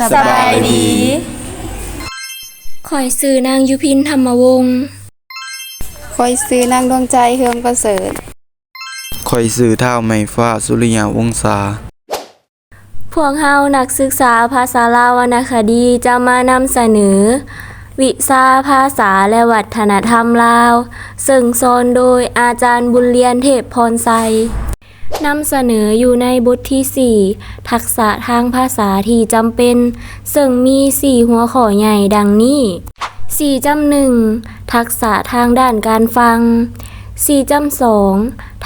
ສະບາຍດີ. ຂ້ອຍຊື່ນາງຍຸພິນ ທຳມະວົງ. ຂ້ອຍຊື່ນາງດວງໃຈ ເຮືອງປະເສີດ. ຂ້ອຍຊື່ທ້າວໄມ້ຟ້າ ສຸລິຍະວົງສາ. ພວກເຮົານັກສຶກສາພາສາລາວວັນນະຄະດີຈະມານຳສະເໜີວິຊາພາສາ ແລະ ວັດທະນະທຳລາວ, ເຊິ່ງສອນໂດຍອາຈານບຸນລຽນ ເທບພອນໄຊ. ນຳສະເໜີຢູ່ໃນບົດທີສີ່ ທັກສະທາງພາສາທີ່ຈຳເປັນ, ເຊິ່ງມີສີ່ຫົວຂໍ້ໃຫຍ່ດັ່ງນີ້: ສີ່ຈ້ຳໜຶ່ງ ທັກສະທາງດ້ານການຟັງ, ສີ່ຈ້ຳສອງ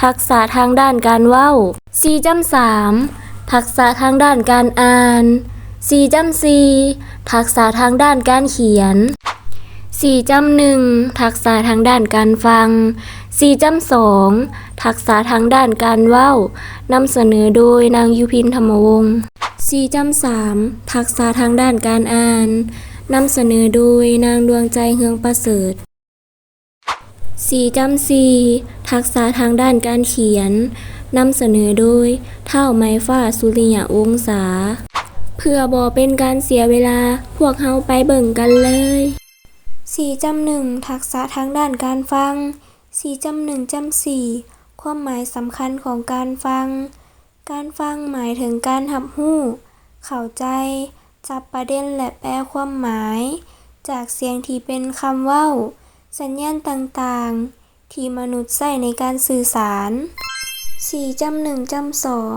ທັກສະທາງດ້ານການເວົ້າ, ສີ່ຈ້ຳສາມ ທັກສະທາງດ້ານການອ່ານ, ສີ່ຈ້ຳສີ່ ທັກສະທາງດ້ານການຂຽນ, ສີ່ຈ້ຳໜຶ່ງ ທັກສະທາງດ້ານການຟັງ, ສີ່ຈ້ຳສອງ ທັກສະທາງດ້ານການເວົ້າ, ນຳສະເໜີໂດຍນາງຍຸພິນ ທຳມະວົງ. ສີ່ຈ້ຳສາມ ທັກສະທາງດ້ານການອ່ານ, ນຳສະເໜີໂດຍນາງດວງໃຈ ເຮືອງປະເສີດ. ສີ່ຈ້ຳສີ່ ທັກສະທາງດ້ານການຂຽນ, ນຳສະເໜີໂດຍທ້າວໄມ້ຟ້າ ສຸລິຍະວົງສາ. ເພື່ອບໍ່ເປັນການເສຍເວລາ, ພວກເຮົາໄປເບິ່ງກັນເລີຍ. ສີ່ຈ້ຳໜຶ່ງ ທັກສະທາງດ້ານການຟັງ, ສີ່ຈ້ຳໜຶ່ງຈ້ຳສີ່ ຄວາມໝາຍສຳຄັນຂອງການຟັງ. ການຟັງໝາຍເຖິງການຮັບຮູ້, ເຂົ້າໃຈ, ຈັບປະເດັນ ແລະ ແປຄວາມໝາຍຈາກສຽງທີ່ເປັນຄຳເວົ້າ, ສັນຍານຕ່າງໆທີ່ມະນຸດໃຊ້ໃນການສື່ສານ. ສີ່ຈ້ຳໜຶ່ງຈ້ຳສອງ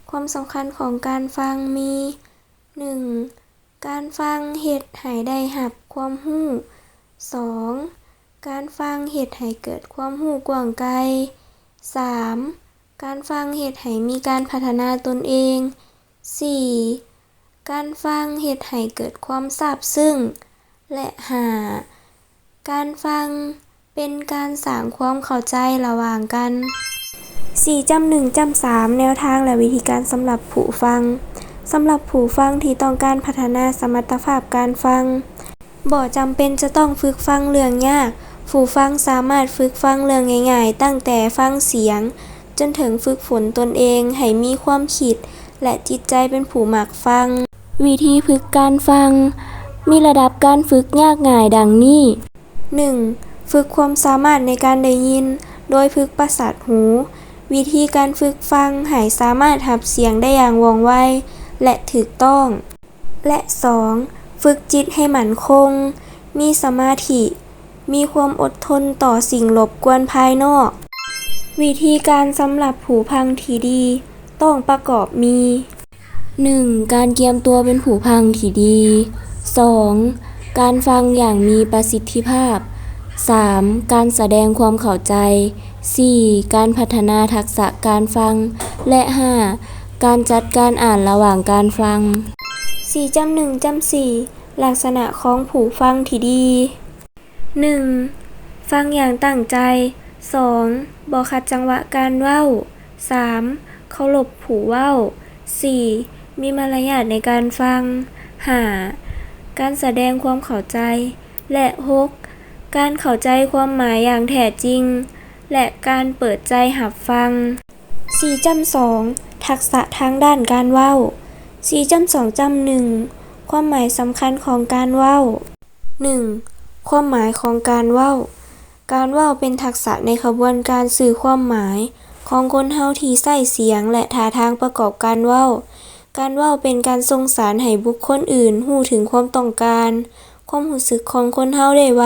ຄວາມສຳຄັນຂອງການຟັງມີ ໜຶ່ງ ການຟັງເຮັດໃຫ້ໄດ້ຮັບຄວາມຮູ້. ສອງ ການຟັງເຮັດໃຫ້ເກີດຄວາມຮູ້ກວ້າງໄກ. ສາມ ການຟັງເຮັດໃຫ້ມີການພັດທະນາຕົນເອງ. ສີ່ ການຟັງເຮັດໃຫ້ເກີດຄວາມຊາບຊຶ້ງ. ແລະ ຫ້າ ການຟັງ ເປັນການສ້າງຄວາມເຂົ້າໃຈລະຫວ່າງກັນ. ສີ່ຈ້ຳໜຶ່ງຈ້ຳສາມ ແນວທາງ ແລະ ວິທີການສຳລັບຜູ້ຟັງ. ສຳລັບຜູ້ຟັງທີ່ຕ້ອງການພັດທະນາສະມັດຕະພາບການຟັງ, ບໍ່ຈຳເປັນຈະຕ້ອງຝຶກຟັງເລື່ອງຍາກ. ຜູ້ຟັງສາມາດຝຶກຟັງເລື່ອງງ່າຍໆ, ຕັ້ງແຕ່ຟັງສຽງ ຈົນເຖິງຝຶກຝົນຕົນເອງໃຫ້ມີຄວາມຄິດ ແລະ ຈິດໃຈເປັນຜູ້ມັກຟັງ. ວິທີຝຶກການຟັງ ມີລະດັບການຝຶກຍາກງ່າຍດັ່ງນີ້. ໜຶ່ງ ຝຶກຄວາມສາມາດໃນການໄດ້ຍິນ ໂດຍຝຶກປະສາດຫູ. ວິທີການຝຶກຟັງໃຫ້ສາມາດຮັບສຽງໄດ້ຢ່າງວ່ອງໄວ ແລະ ຖືກຕ້ອງ. ແລະ ສອງ ຝຶກຈິດໃຫ້ໝັ້ນຄົງ, ມີສະມາທິ, ມີຄວາມອົດທົນຕໍ່ສິ່ງລົບກວນພາຍນອກ. ວິທີການສຳລັບຜູ້ຟັງທີ່ດີ ຕ້ອງປະກອບມີ. ໜຶ່ງ ການກຽມຕົວເປັນຜູ້ຟັງທີ່ດີ. ສອງ ການຟັງຢ່າງມີປະສິດທິພາບ. ສາມ ການສະແດງຄວາມເຂົ້າໃຈ. ສີ່ ການພັດທະນາທັກສະການຟັງ. ແລະ ຫ້າ ການຈັດການອ່ານລະຫວ່າງການຟັງ. ສີ່ຈ້ຳໜຶ່ງຈ້ຳສີ່ ລັກສະນະຂອງຜູ້ຟັງທີ່ດີ. ໜຶ່ງ ຟັງຢ່າງຕັ້ງໃຈ. ສອງ ບໍ່ຂັດຈັງຫວະການເວົ້າ. ສາມ ເຄົາລົບຜູ້ເວົ້າ. ສີ່ ມີມາລະຍາດໃນການຟັງ. ຫ້າ ການສະແດງຄວາມເຂົ້າໃຈ. ແລະ ຫົກ ການເຂົ້າໃຈຄວາມໝາຍຢ່າງແທ້ຈິງ ແລະ ການເປີດໃຈຮັບຟັງ. ສີ່ຈ້ຳສອງ ທັກສະທາງດ້ານການເວົ້າ. ສີ່ຈ້ຳສອງຈ້ຳໜຶ່ງ ຄວາມໝາຍສຳຄັນຂອງການເວົ້າ. ໜຶ່ງ ຄວາມໝາຍຂອງການເວົ້າ. ການເວົ້າເປັນທັກສະໃນຂະບວນການສື່ຄວາມໝາຍຂອງຄົນເຮົາທີ່ໃຊ້ສຽງ ແລະ ທ່າທາງປະກອບການເວົ້າ. ການເວົ້າເປັນການສົ່ງສານໃຫ້ບຸກຄົນອື່ນຮູ້ເຖິງຄວາມຕ້ອງການ, ຄວາມຮູ້ສຶກຂອງຄົນເຮົາໄດ້ໄວ,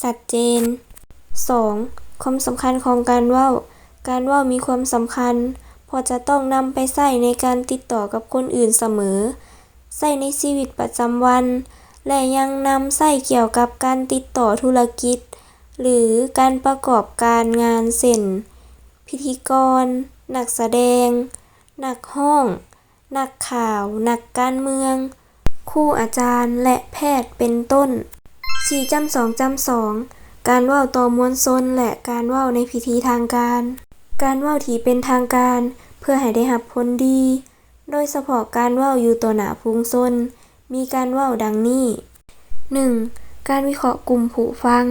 ຊັດເຈນ. ສອງ ຄວາມສຳຄັນຂອງການເວົ້າ. ການເວົ້າມີຄວາມສຳຄັນ ເພາະຈະຕ້ອງນຳໄປໃຊ້ໃນການຕິດຕໍ່ກັບຄົນອື່ນສະເໝີ, ໃຊ້ໃນຊີວິດປະຈຳວັນ ແລະ ຍັງນຳໃຊ້ກ່ຽວກັບການຕິດຕໍ່ທຸລະກິດ ຫຼື ການປະກອບການງານ ເຊັ່ນ ພິທີກອນ, ນັກສະແດງ, ນັກຮ້ອງ, ນັກຂ່າວ, ນັກການເມືອງ, ຄູອາຈານ ແລະ ແພດ ເປັນຕົ້ນ. ສີ່ຈ້ຳສອງຈ້ຳສອງ ການເວົ້າຕໍ່ມວນຊົນ ແລະ ການເວົ້າໃນພິທີທາງການ. ການເວົ້າທີ່ເປັນທາງການ ເພື່ອໃຫ້ໄດ້ຮັບຜົນດີ, ໂດຍສະເພາະການເວົ້າຢູ່ຕໍ່ໜ້າຝູງຊົນ, ມີການເວົ້າດັ່ງນີ້. ໜຶ່ງ ການວິເຄາະກຸ່ມຜູ້ຟັງ.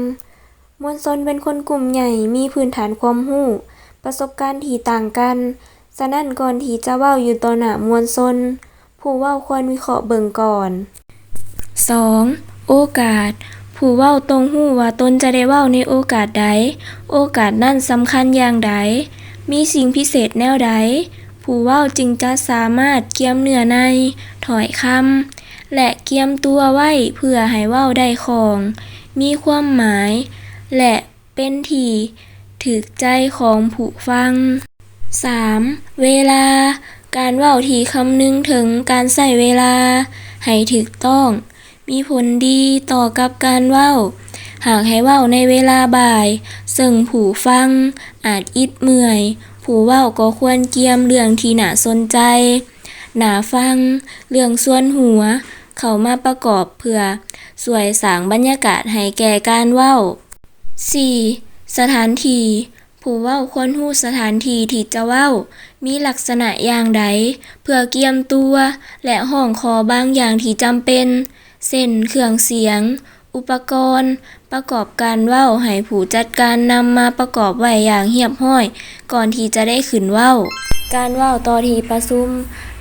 ມວນຊົນເປັນຄົນກຸ່ມໃຫຍ່, ມີພື້ນຖານຄວາມຮູ້, ປະສົບການທີ່ຕ່າງກັນ. ສະນັ້ນ, ກ່ອນທີ່ຈະເວົ້າຢູ່ຕໍ່ໜ້າມວນຊົນ, ຜູ້ ຜູ້ເວົ້າຄວນວິເຄາະເບິ່ງກ່ອນ. ສອງ, ໂອກາດ. ຜູ້ເວົ້າຕ້ອງຮູ້ວ່າຕົນຈະໄດ້ເວົ້າໃນໂອກາດໃດ, ໂອກາດນັ້ນສຳຄັນຢ່າງໃດ, ມີສິ່ງພິເສດແນວໃດ, ຜູ້ເວົ້າຈຶ່ງຈະສາມາດກຽມເນື້ອໃນ, ຖ້ອຍຄຳ ແລະ ກຽມຕົວໄວ້ເພື່ອໃຫ້ເວົ້າໄດ້ຄ່ອງ, ມີຄວາມໝາຍ ແລະ ເປັນທີ່ຖືກໃຈຂອງຜູ້ຟັງ. ສາມ, ເວລາ. ການເວົ້າທີ່ຄຳນຶງເຖິງການໃຊ້ເວລາໃຫ້ຖືກຕ້ອງ ມີຜົນດີຕໍ່ກັບການເວົ້າ. ຫາກໃຫ້ເວົ້າໃນເວລາບ່າຍ ເຊິ່ງຜູ້ຟັງອາດອິດເມື່ອຍ, ຜູ້ເວົ້າກໍຄວນກຽມເລື່ອງທີ່ໜ້າສົນໃຈ, ໜ້າຟັງ, ເລື່ອງສ່ວນຕົວ ເຂົ້າມາປະກອບເພື່ອຊ່ວຍສ້າງບັນຍາກາດໃຫ້ແກ່ການເວົ້າ. ສີ່, ສະຖານທີ່. ຜູ້ເວົ້າຄວນຮູ້ສະຖານທີ່ທີ່ຈະເວົ້າ ມີລັກສະນະຢ່າງໃດ ເພື່ອກຽມຕົວ ແລະ ຮ້ອງຂໍບາງຢ່າງທີ່ຈຳເປັນ ເຊັ່ນ ເຄື່ອງສຽງ, ອຸປະກອນ, ປະກອບການເວົ້າໃຫ້ຜູ້ຈັດການນຳມາປະກອບໄວ້ຢ່າງຮຽບຮ້ອຍກ່ອນທີ່ຈະໄດ້ຂຶ້ນເວົ້າ. ການເວົ້າຕໍ່ທີ່ປະຊຸມ.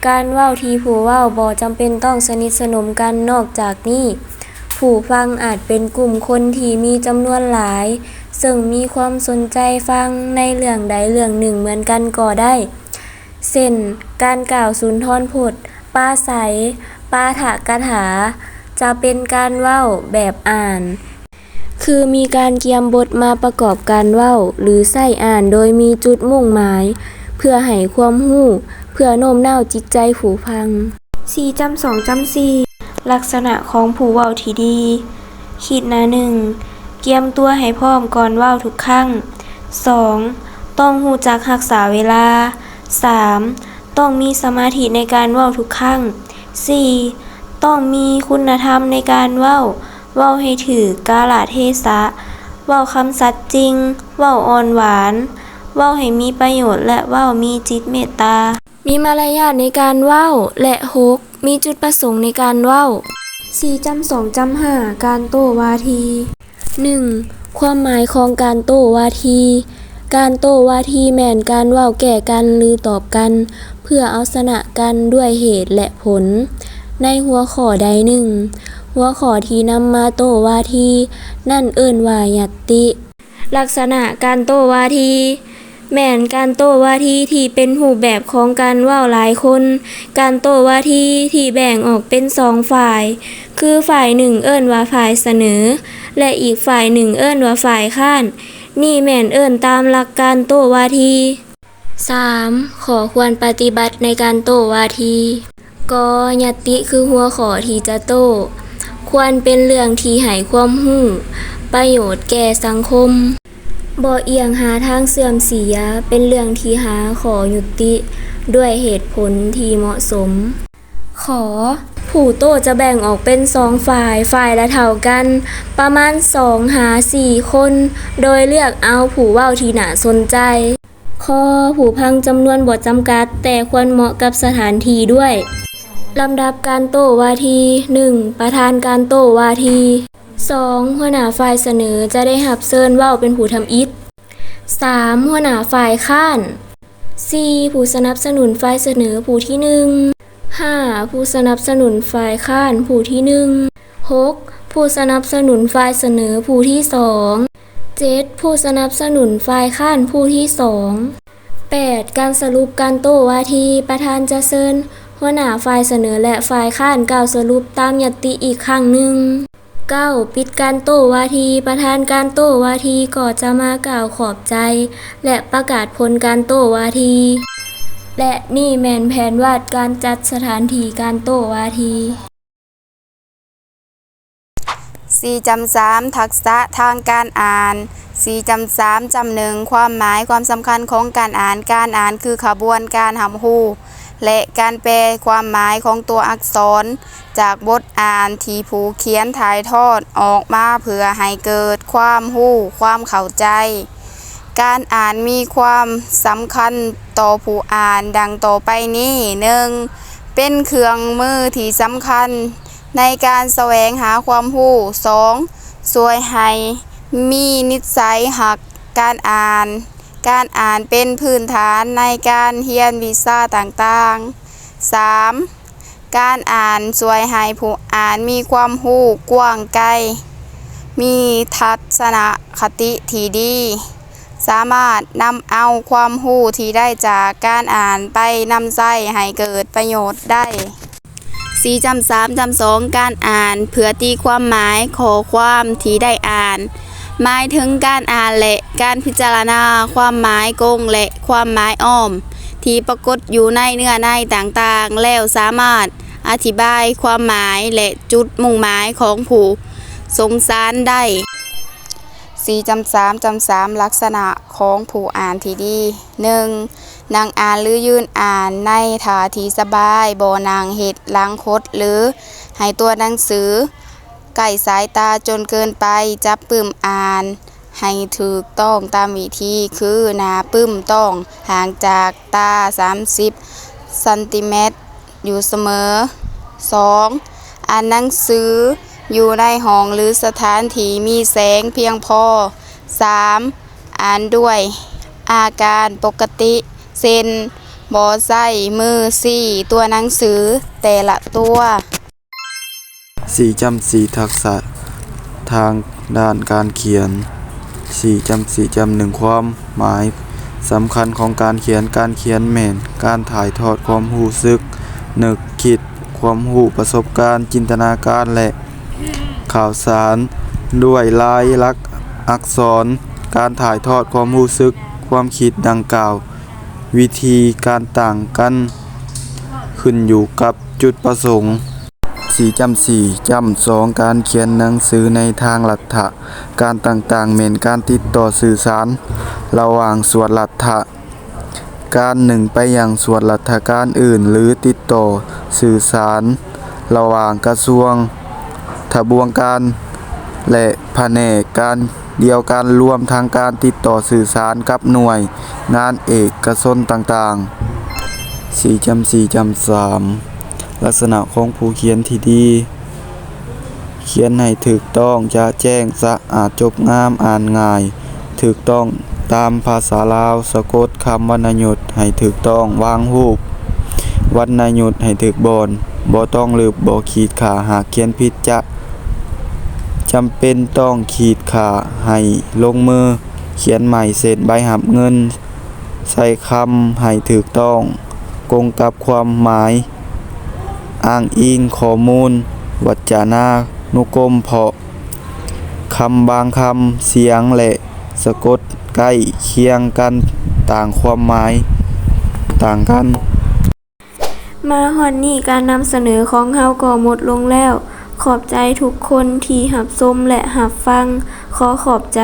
ການເວົ້າທີ່ຜູ້ເວົ້າບໍ່ຈຳເປັນຕ້ອງສະໜິດສະໜົມກັນ. ນອກຈາກນີ້, ຜູ້ຟັງອາດເປັນກຸ່ມຄົນທີ່ມີຈຳນວນຫຼາຍ ເຊິ່ງມີຄວາມສົນໃຈຟັງໃນເລື່ອງໃດເລື່ອງໜຶ່ງເໝືອນກັນກໍໄດ້ ເຊັ່ນ ການກ່າວສຸນທອນພົດ, ປາໄສ, ປາຖະກະຖາ ຈະເປັນການເວົ້າແບບອ່ານ ຄືມີການກຽມບົດມາປະກອບການເວົ້າ ຫຼື ໃຊ້ອ່ານໂດຍມີຈຸດມຸ່ງໝາຍ ເພື່ອໃຫ້ຄວາມຮູ້ ເພື່ອໂນ້ມນ້າວຈິດໃຈຜູ້ຟັງ. ສີ່ຈຳສອງຈຳສີ່ ລັກສະນະຂອງຜູ້ເວົ້າທີ່ດີ. ຂີດໜ້າໜຶ່ງ ກຽມຕົວໃຫ້ພ້ອມກ່ອນເວົ້າທຸກຄັ້ງ. ສອງ ຕ້ອງຮູ້ຈັກຮັກສາເວລາ. ສາມ ຕ້ອງມີສະມາທິໃນການເວົ້າທຸກຄັ້ງ. ສີ່ ຕ້ອງມີຄຸນນະທຳໃນການເວົ້າ, ເວົ້າໃຫ້ຖືກກາລະເທສະ, ເວົ້າຄຳສັດຈິງ, ເວົ້າອ່ອນຫວານ, ເວົ້າໃຫ້ມີປະໂຫຍດ ແລະ ເວົ້າມີຈິດເມດຕາ. ມີມາລະຍາດໃນການເວົ້າ ແລະ ຫົກ ມີຈຸດປະສົງໃນການເວົ້າ. ສີ່ຈຳສອງຈຳຫ້າ ການໂຕ້ວາທີ. ໜຶ່ງ ຄວາມໝາຍຂອງການໂຕ້ວາທີ. ການໂຕ້ວາທີແມ່ນການເວົ້າແກ້ກັນ ຫຼື ຕອບກັນ ເພື່ອເອົາຊະນະກັນດ້ວຍເຫດ ແລະ ຜົນ ໃນຫົວຂໍ້ໃດໜຶ່ງ. ຫົວຂໍ້ທີ່ນຳມາໂຕ້ວາທີນັ້ນເອີ້ນວ່າຍັດຕິ. ລັກສະນະການໂຕ້ວາທີ ແມ່ນການໂຕ້ວາທີທີ່ເປັນຮູບແບບຂອງການເວົ້າຫຼາຍຄົນ. ການໂຕ້ວາທີທີ່ແບ່ງອອກເປັນສອງຝ່າຍ ຄື ຝ່າຍໜຶ່ງເອີ້ນວ່າຝ່າຍສະເໜີ ແລະ ອີກຝ່າຍໜຶ່ງເອີ້ນວ່າຝ່າຍຄ້ານ. ນີ້ແມ່ນເອີ້ນຕາມຫຼັກການໂຕ້ວາທີ. ສາມ ຂໍ້ຄວນປະຕິບັດໃນການໂຕ້ວາທີ. ກໍຍັດຕິຄືຫົວຂໍ້ທີ່ຈະໂຕ້ ຄວນເປັນເລື່ອງທີ່ໃຫ້ຄວາມຮູ້ປະໂຫຍດແກ່ສັງຄົມ, ບໍ່ອຽງຫາທາງເສື່ອມເສຍ, ເປັນເລື່ອງທີ່ຫາຂໍ້ຍຸຕິດ້ວຍເຫດຜົນທີ່ເໝາະສົມ. ຂໍ ຜູ້ໂຕ້ຈະແບ່ງອອກເປັນສອງຝ່າຍ, ຝ່າຍລະເທົ່າກັນ ປະມານສອງຫາສີ່ຄົນ, ໂດຍເລືອກເອົາຜູ້ເວົ້າທີ່ໜ້າສົນໃຈ. ຂໍ ຜູ້ຟັງຈຳນວນບໍ່ຈຳກັດ, ແຕ່ຄວນເໝາະກັບສະຖານທີ່ດ້ວຍ. ລຳດັບການໂຕ້ວາທີ. ໜຶ່ງ ປະທານການໂຕ້ວາທີ. ສອງ ຫົວໜ້າຝ່າຍສະເໜີຈະໄດ້ຮັບເຊີນເວົ້າເປັນຜູ້ທຳອິດ. ສາມ ຫົວໜ້າຝ່າຍຄ້ານ. ສີ່ ຜູ້ສະໜັບສະໜູນຝ່າຍສະເໜີຜູ້ທີໜຶ່ງ. ຫ້າ ຜູ້ສະໜັບສະໜູນຝ່າຍຄ້ານຜູ້ທີໜຶ່ງ. ຫົກ ຜູ້ສະໜັບສະໜູນຝ່າຍສະເໜີຜູ້ທີສອງ. ເຈັດ ຜູ້ສະໜັບສະໜູນຝ່າຍຄ້ານຜູ້ທີສອງ. ແປດ ການສະຫຼຸບການໂຕ້ວາທີ. ປະທານຈະເຊີນຫົວໜ້າຝ່າຍສະເໜີ ແລະ ຝ່າຍຄ້ານກ່າວສະຫຼຸບຕາມຍັດຕິອີກຄັ້ງໜຶ່ງ. ເກົ້າ ປິດການໂຕ້ວາທີ. ປະທານການໂຕ້ວາທີກໍຈະມາກ່າວຂອບໃຈ ແລະ ປະກາດຜົນການໂຕ້ວາທີ. ແລະ ນີ້ແມ່ນແຜນວາດການຈັດສະຖານທີ່ການໂຕ້ວາທີ. ສີ່ຈຳສາມ ທັກສະທາງການອ່ານ. ສີ່ຈຳສາມ ຈຳໜຶ່ງ ຄວາມໝາຍຄວາມສຳຄັນຂອງການອ່ານ. ການອ່ານຄືຂະບວນການຮັບຮູ້ ແລະ ການແປຄວາມໝາຍຂອງຕົວອັກສອນຈາກບົດອ່ານທີ່ຜູ້ຂຽນຖ່າຍທອດອອກມາ ເພື່ອໃຫ້ເກີດຄວາມຮູ້ຄວາມເຂົ້າໃຈ. ການອ່ານມີຄວາມສຳຄັນຕໍ່ຜູ້ອ່ານດັ່ງຕໍ່ໄປນີ້. ໜຶ່ງ ເປັນເຄື່ອງມືທີ່ສຳຄັນໃນການສະແຫວງຫາຄວາມຮູ້. ສອງ ຊ່ວຍໃຫ້ມີນິດໄສຮັກການອ່ານ. ການອ່ານເປັນພື້ນຖານໃນການຮຽນວິຊາຕ່າງໆ. ສາມ ການອ່ານຊ່ວຍໃຫ້ຜູ້ອ່ານມີຄວາມຮູ້ກວ້າງໄກ, ມີທັດສະນະຄະຕິທີ່ດີ, ສາມາດນຳເອົາຄວາມຮູ້ທີ່ໄດ້ຈາກການອ່ານໄປນຳໃຊ້ໃຫ້ເກີດປະໂຫຍດໄດ້. ສີ່ຈ້ຳສາມຈ້ຳສອງ ການອ່ານເພື່ອຕີຄວາມໝາຍຂໍ້ຄວາມທີ່ໄດ້ອ່ານ ໝາຍເຖິງການອ່ານ ແລະ ການພິຈາລະນາຄວາມໝາຍກົງ ແລະ ຄວາມໝາຍອ້ອມ ທີ່ປາກົດຢູ່ໃນເນື້ອໃນຕ່າງໆ ແລ້ວສາມາດອະທິບາຍຄວາມໝາຍ ແລະ ຈຸດມຸ່ງໝາຍຂອງຜູ້ສົ່ງສານໄດ້. ສີ່ຈ້ຳສາມຈ້ຳສາມ ລັກສະນະຂອງຜູ້ອ່ານທີ່ດີ. ໜຶ່ງ, ນັ່ງອ່ານ ຫຼື ຢືນອ່ານໃນທ່າທີ່ສະບາຍ, ບໍ່ນັ່ງເຮັດຫຼັງຄົດ ຫຼື ໃຫ້ຕົວໜັງສືໃກ້ສາຍຕາຈົນເກີນໄປ. ຈັບປຶ້ມອ່ານໃຫ້ຖືກຕ້ອງຕາມວິທີ ຄື ໜ້າປຶ້ມຕ້ອງຫ່າງຈາກຕາສາມສິບຊັນຕີແມັດຢູ່ສະເໝີ. ສອງ, ອ່ານໜັງສືຢູ່ໃນຫ້ອງ ຫຼື ສະຖານທີ່ມີແສງພຽງພໍ. ສາມ, ອ່ານດ້ວຍອາການປົກກະຕິ ເຊັ່ນ ບໍ່ໃຊ້ມືຊີ້ຕົວໜັງສືແຕ່ລະຕົວ. ສີ່ຈ້ຳສີ່ ທັກສະທາງດ້ານການຂຽນ. ສີ່ຈ້ຳສີ່ຈ້ຳໜຶ່ງ ຄວາມໝາຍສຳຄັນຂອງການຂຽນ. ການຂຽນແມ່ນການຖ່າຍທອດຄວາມຮູ້ສຶກ, ນຶກຄິດ, ຄວາມຮູ້, ປະສົບການ, ຈິນຕະນາການ ແລະ ຂ່າວສານດ້ວຍລາຍລັກອັກສອນ. ການຖ່າຍທອດຄວາມຮູ້ສຶກ, ຄວາມຄິດດັ່ງກ່າວ, ວິທີການຕ່າງກັນ ຂຶ້ນຢູ່ກັບຈຸດປະສົງ. ສີ່ຈ້ຳສີ່ຈ້ຳສອງ ການຂຽນໜັງສືໃນທາງລັດຖະການຕ່າງໆ ແມ່ນການຕິດຕໍ່ສື່ສານລະຫວ່າງສ່ວນລັດຖະ ການໜຶ່ງໄປຍັງສ່ວນລັດຖະການອື່ນ ຫຼື ຕິດຕໍ່ສື່ສານລະຫວ່າງກະຊວງ, ທະບວງການ ແລະ ພະແນກການດຽວກັນ, ລວມທັງການຕິດຕໍ່ສື່ສານກັບໜ່ວຍງານເອກະຊົນຕ່າງໆ. ສີ່ຈ້ຳສີ່ຈ້ຳສາມ ລັກສະນະຂອງຜູ້ຂຽນທີ່ດີ. ຂຽນໃຫ້ຖືກຕ້ອງ, ຈະແຈ້ງ, ສະອາດ, ຈົບງາມ, ອ່ານງ່າຍ, ຖືກຕ້ອງຕາມພາສາລາວ, ສະກົດຄຳວັນນະຍຸດໃຫ້ຖືກຕ້ອງ, ວາງຮູບວັນນະຍຸດໃຫ້ຖືກບ່ອນ, ບໍ່ຕ້ອງລຶບ, ບໍ່ຂີດຂ້າ, ຫາກຂຽນຜິດຈະຈຳເປັນຕ້ອງຂີດຂ້າໃຫ້ລົງມືຂຽນໃໝ່, ເຊັ່ນ ໃບຮັບເງິນ, ໃຊ້ຄຳໃຫ້ຖືກຕ້ອງ, ກົງກັບຄວາມໝາຍ, ອ້າງອີງຂໍ້ມູນ, ວັດຈະນານຸກົມ, ເພາະຄຳບາງຄຳ, ສຽງ ແລະ ສະກົດໃກ້ຄຽງກັນ, ຕ່າງຄວາມໝາຍຕ່າງກັນ. ມາຮອດນີ້ ການນຳສະເໜີຂອງເຮົາກໍໝົດລົງແລ້ວ. ຂອບໃຈທຸກຄົນທີ່ຮັບຊົມ ແລະ ຮັບຟັງ. ຂໍຂອບໃຈ.